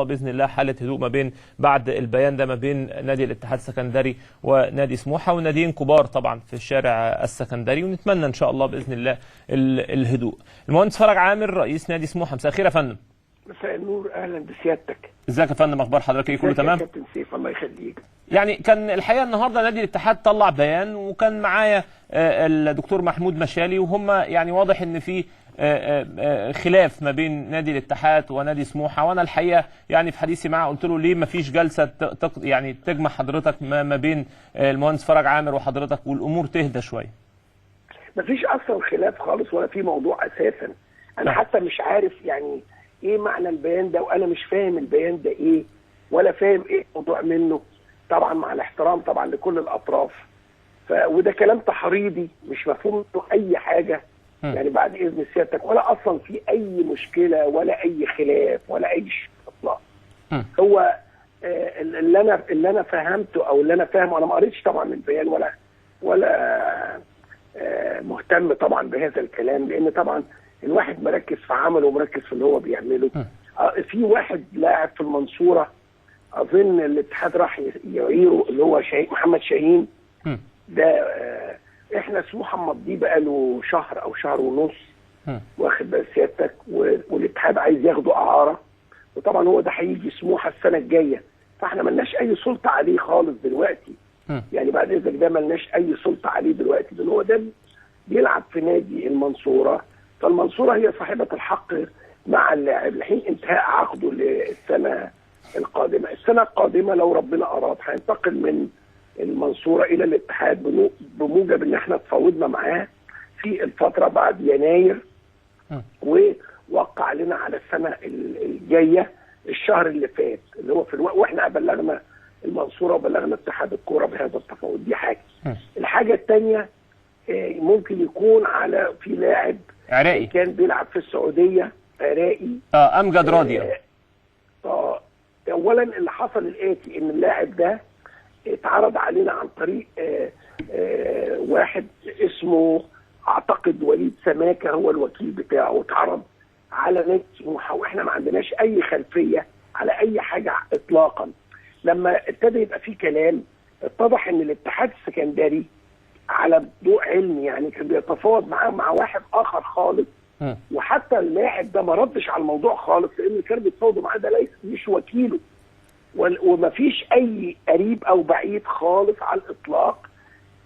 باذن الله حاله هدوء ما بين بعد البيان ده ما بين نادي الاتحاد السكندري ونادي سموحه، وناديين كبار طبعا في الشارع السكندري، ونتمنى ان شاء الله باذن الله الهدوء. المهندس فرج عامر رئيس نادي سموحه، مساء الخير يا فندم. مساء النور، اهلا بسيادتك. ازيك يا فندم، اخبار حضرتك ايه؟ كله تمام؟ كابتن سيف الله يخليك. يعني كان الحقيقة النهارده نادي الاتحاد طلع بيان، وكان معايا الدكتور محمود مشالي، وهم يعني واضح ان في خلاف ما بين نادي الاتحاد ونادي سموحه. وانا الحقيقة يعني في حديثي معه قلت له ليه ما فيش جلسه يعني تجمع حضرتك ما بين المهندس فرج عامر وحضرتك والامور تهدى شوية. ما فيش اصلا خلاف خالص ولا في موضوع اساسا. انا حتى مش عارف يعني ايه معنى البيان ده، وانا مش فاهم البيان ده ايه ولا فاهم ايه الموضوع منه، طبعا مع الاحترام طبعا لكل الاطراف. وده كلام تحريضي مش مفهوم منه اي حاجة يعني بعد اذن سيادتك، ولا اصلا في اي مشكلة ولا اي خلاف ولا اي شيء اطلاقا. هو اللي انا فهمته او اللي انا فاهمه، انا ما قريتش طبعا البيان ولا مهتم طبعا بهذا الكلام، لان طبعا الواحد مركز في عمله ومركز في اللي هو بيعمله. في واحد لاعب في المنصورة اظن الاتحاد راح يعيره، اللي هو محمد شاهين ده. احنا سموحه مضيه بقاله شهر او شهر ونص، واخد بال سيادتك، والاتحاد عايز ياخده اعاره، وطبعا هو ده هيجي سموحه السنة الجاية، فاحنا ملناش اي سلطة عليه خالص دلوقتي. يعني بعد اذنك ده ملناش اي سلطة عليه دلوقتي، لان هو ده بيلعب في نادي المنصورة، فالمنصوره هي صاحبه الحق مع اللاعب لحين انتهاء عقده للسنة القادمة. السنة القادمة لو ربنا اراد هينتقل من المنصورة الى الاتحاد بموجب ان احنا تفاوضنا معاه في الفترة بعد يناير، ووقع لنا على السنة الجاية الشهر اللي فات اللي هو في الوقت، واحنا بلغنا المنصورة وبلغنا اتحاد الكورة بهذا التفاوض. دي حاجة. الحاجة الثانية ممكن يكون على في لاعب عراقي كان بيلعب في السعودية، عراقي امجد راضي. اولا اللي حصل الاتي، ان اللاعب ده اتعرض علينا عن طريق واحد اسمه اعتقد وليد سماكه، هو الوكيل بتاعه، اتعرض على نادي سموحه، واحنا ما عندناش اي خلفية على اي حاجة اطلاقا. لما ابتدى يبقى في كلام، اتضح ان الاتحاد السكندري على ضوء علمي يعني كان بيتفاوض معاه مع واحد اخر خالص، وحتى اللاعب ده ما ردش على الموضوع خالص، لان اللي كان بيتفاوضوا معاه ده ليس مش وكيله، ومفيش اي قريب او بعيد خالص على الاطلاق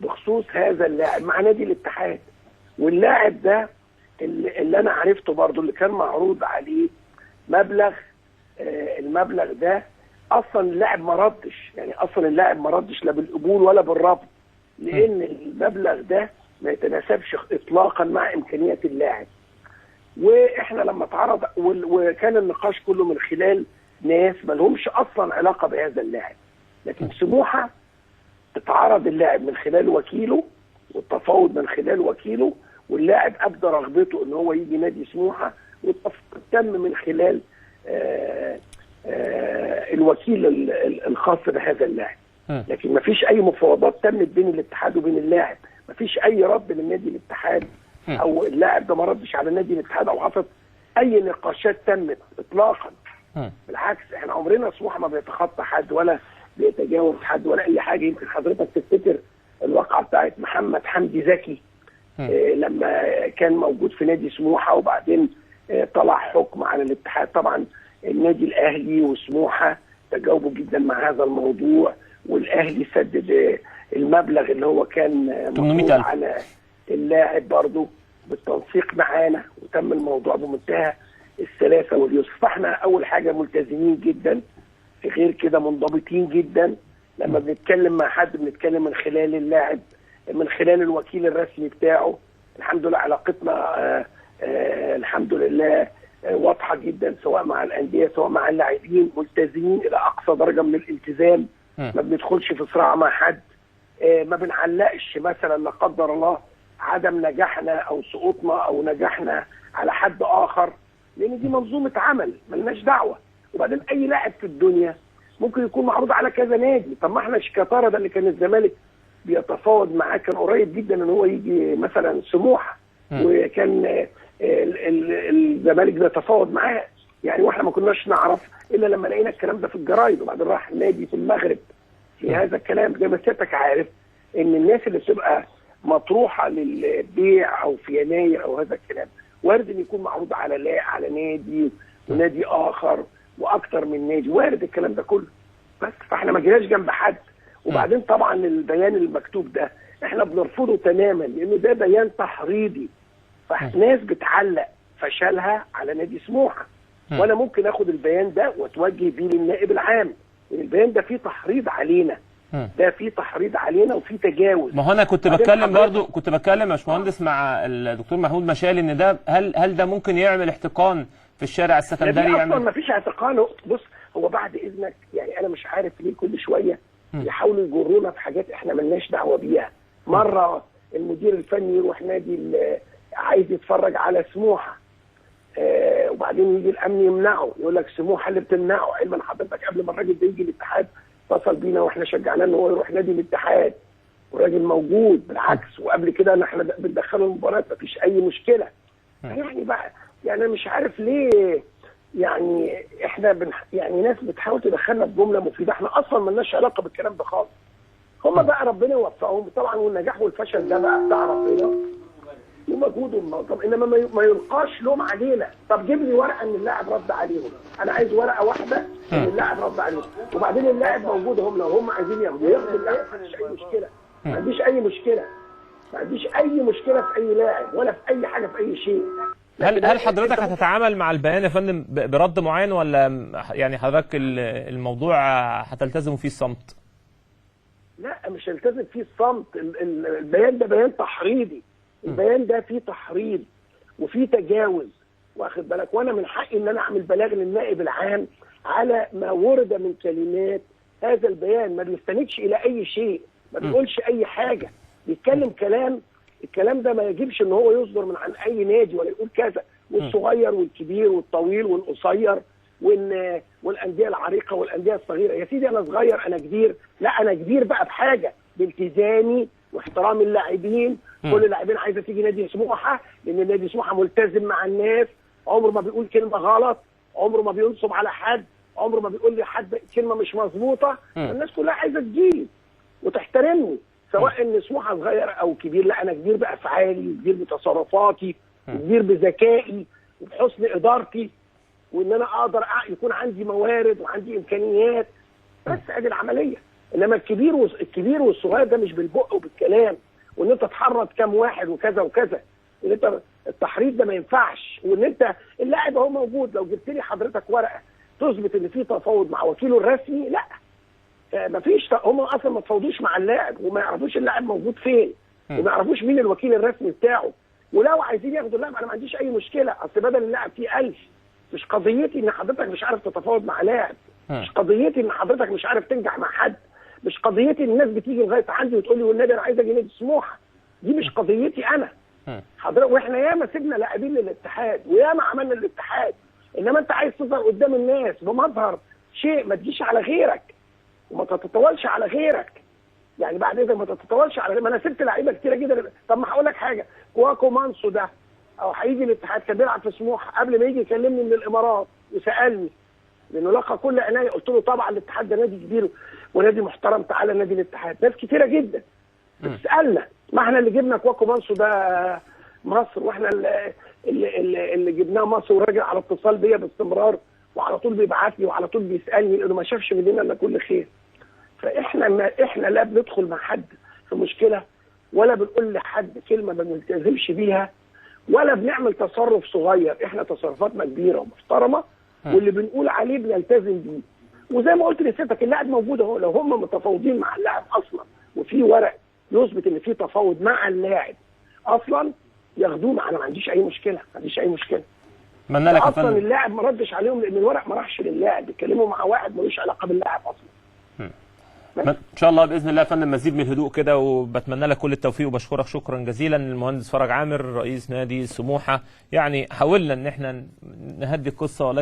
بخصوص هذا اللاعب مع نادي الاتحاد. واللاعب ده اللي انا عرفته برضو اللي كان معروض عليه مبلغ، المبلغ ده اصلا اللاعب ما ردش، يعني اصلا اللاعب ما ردش لا بالقبول ولا بالرفض، لان المبلغ ده ما يتناسبش اطلاقا مع امكانيات اللاعب. واحنا لما اتعرض وكان النقاش كله من خلال ناس ما لهمش اصلا علاقة بهذا اللاعب، لكن سموحه اتعرض اللاعب من خلال وكيله والتفاوض من خلال وكيله، واللاعب ابدى رغبته ان هو يجي نادي سموحه، والتفاوض تم من خلال الوكيل الخاص بهذا اللاعب. لكن ما فيش اي مفاوضات تمت بين الاتحاد وبين اللاعب، ما فيش اي رد من نادي الاتحاد، او اللاعب ده ما ردش على نادي الاتحاد او حصلت اي نقاشات تمت اطلاقا. بالعكس احنا عمرنا سموحه ما بيتخطى حد ولا بيتجاوز حد ولا اي حاجة. يمكن حضرتك تفتكر الواقعة بتاعت محمد حمدي زكي لما كان موجود في نادي سموحه، وبعدين طلع حكم على الاتحاد. طبعا النادي الاهلي وسموحه تجاوبوا جدا مع هذا الموضوع، والاهلي سدد المبلغ اللي هو كان مطلوب على اللاعب برضه بالتنسيق معانا، وتم الموضوع بمنتهى السلاسة واليسر. فاحنا اول حاجة ملتزمين جدا، غير كده منضبطين جدا. لما بنتكلم مع حد بنتكلم من خلال اللاعب، من خلال الوكيل الرسمي بتاعه. الحمد لله علاقتنا الحمد لله واضحة جدا، سواء مع الاندية سواء مع اللاعبين، ملتزمين الى اقصى درجه من الالتزام. ما بندخلش في صراع مع حد، ما بنعلقش مثلا لا قدر الله عدم نجاحنا او سقوطنا او نجاحنا على حد اخر، لان دي منظومة عمل ملناش دعوه. وبعدين اي لاعب في الدنيا ممكن يكون معروض على كذا نادي. طب ما احنا شيكاتارا ده اللي كان الزمالك بيتفاوض معاه كان قريب جدا ان هو يجي مثلا سموحه، وكان الزمالك بيتفاوض معاه. يعني واحنا ما كناش نعرف الا لما لقينا الكلام ده في الجرايد، وبعدين راح نادي في المغرب في هذا الكلام. زي ما سيادتك عارف ان الناس اللي بتبقى مطروحة للبيع او في يناير او هذا الكلام، وارد ان يكون معروض على على نادي ونادي اخر واكثر من نادي، وارد الكلام ده كله. بس فاحنا ما جيناش جنب حد. وبعدين طبعا البيان المكتوب ده احنا بنرفضه تماما، لانه ده بيان تحريضي، فناس بتعلق فشلها على نادي سموحه. وانا ممكن اخد البيان ده واتوجه بيه للنائب العام، لان البيان ده فيه تحريض علينا، ده فيه تحريض علينا وفيه تجاوز. ما هو انا كنت بتكلم برضو، كنت بتكلم يا باشمهندس مع الدكتور محمود مشالي ان ده هل ده ممكن يعمل احتقان في الشارع السكندري؟ يعمل اصلا ما فيش احتقان. بص، هو بعد اذنك يعني انا مش عارف ليه كل شوية يحاولوا يجرونا في حاجات احنا ملناش دعوه بيها. مرة المدير الفني يروح نادي عايز يتفرج على سموحه، وبعدين يجي الامن يمنعه، يقول لك سموحه اللي بتمنعه. علما حضرتك قبل ما الراجل ده يجي الاتحاد اتصل بينا واحنا شجعناه ان هو يروح نادي الاتحاد، والراجل موجود بالعكس، وقبل كده احنا بندخله المباريات مفيش اي مشكلة. يعني بقى يعني انا مش عارف ليه يعني احنا يعني ناس بتحاول تدخلنا في جملة مفيدة، احنا اصلا مالناش علاقة بالكلام ده خالص. هم بقى ربنا يوفقهم طبعا، والنجاح والفشل ده بقى بتاع ربنا ومجهوده المنظم، انما ما يلقاش لوم علينا. طب جيب لي ورقة ان اللاعب رد عليهم، انا عايز ورقة واحدة ان اللاعب رد عليهم. وبعدين اللاعب موجود، هم لو هم عايزين ياخدوا ياخدوا اللاعب، ما عنديش اي مشكلة، ما عنديش اي مشكلة، ما عنديش اي مشكلة في اي لاعب ولا في اي حاجة في اي شيء. هل حضرتك هتتعامل مع البيان يا فندم برد معين، ولا يعني حضرتك الموضوع هتلتزم فيه الصمت؟ لا، مش هلتزم فيه الصمت. البيان ده بيان تحريضي، البيان ده فيه تحريض وفيه تجاوز، واخد بالك؟ وانا من حقي ان انا اعمل بلاغ للنائب العام على ما ورد من كلمات هذا البيان. ما بيستندش الى اي شيء، ما بيقولش اي حاجة، بيتكلم كلام، الكلام ده ما يجبش ان هو يصدر من عن اي نادي ولا يقول كذا، والصغير والكبير والطويل والقصير والاندية العريقه والاندية الصغيرة. يا سيدي انا صغير انا كبير، لا انا كبير بقى بحاجة، بالتزامي واحترام اللاعبين. كل اللاعبين عايزه تيجي نادي سموحه، لان نادي سموحه ملتزم مع الناس، عمره ما بيقول كلمة غلط، عمره ما بينصب على حد، عمره ما بيقول لحد كلمة مش مظبوطة. الناس كلها عايزه تجيلي وتحترمني، سواء ان سموحه صغير او كبير. لا انا كبير بافعالي، وكبير بتصرفاتي، وكبير بذكائي وبحسن ادارتي، وان انا اقدر يكون عندي موارد وعندي امكانيات. بس ادي العملية. انما الكبير والصغير ده مش بالبق وبالكلام، وان انت تحرض كام واحد وكذا وكذا، ان انت التحريض ده ما ينفعش. وان انت اللاعب اهو موجود، لو جبت لي حضرتك ورقة تثبت ان في تفاوض مع وكيله الرسمي، لا مفيش، هم اصلا ما تفاوضوش مع اللاعب، وما يعرفوش اللاعب موجود فين، وما يعرفوش مين الوكيل الرسمي بتاعه. ولو عايزين ياخدوا اللاعب انا ما عنديش اي مشكلة، اصل بدل اللاعب فيه 1000. مش قضيتي ان حضرتك مش عارف تتفاوض مع لاعب، مش قضيتي ان حضرتك مش عارف تنجح مع حد، مش قضيتي ان الناس بتيجي لغاية عندي وتقول لي والنبي انا عايز اجي نادي سموحه، دي مش قضيتي انا حضرتك. واحنا ياما سيبنا لاعبين للاتحاد وياما عملنا الاتحاد، انما انت عايز تظهر قدام الناس بمظهر شيء، ما تجيش على غيرك وما تتطاولش على غيرك. يعني بعد اذنك ما تتطاولش على غيرك. ما انا سبت لعيبة كتيرة جدا. طب ما هقول لك حاجة، كواكو مانسو ده او هيجي الاتحاد، كان بيلعب في سموحه، قبل ما يجي يكلمني من الامارات وسالني، لانه لقى كل عناية، قلت له طبعا الاتحاد ده نادي كبير ونادي محترم، تعالى نادي الاتحاد. ناس كتيرة جدا بتسالنا، ما احنا اللي جبنا كواكو مانسو ده مصر، واحنا اللي جبناه مصر، وراجع على اتصال بيا باستمرار، وعلى طول بيبعت لي وعلى طول بيسالني، لانه ما شافش مننا الا كل خير. فاحنا ما احنا لا بندخل مع حد في مشكلة، ولا بنقول لحد كلمة ما بنلتزمش بيها، ولا بنعمل تصرف صغير. احنا تصرفاتنا كبيرة ومحترمه، واللي بنقول عليه بنلتزم بيه. وزي ما قلت لسيادتك اللاعب موجود اهو، لو هم متفاوضين مع اللاعب اصلا وفي ورق يثبت ان في تفاوض مع اللاعب اصلا ياخدوه، انا ما عنديش اي مشكلة، ما عنديش اي مشكلة. اتمنى لك اصلا اللاعب ما ردش عليهم لان الورق ما راحش للاعب، بيتكلموا مع واحد ملوش علاقة باللاعب اصلا. ان شاء الله باذن الله يا فندم مزيد من الهدوء كده، وبتمنى لك كل التوفيق وبشكرك شكرا جزيلا المهندس فرج عامر رئيس نادي سموحه. يعني حاولنا ان احنا نهدي القصة، ولكن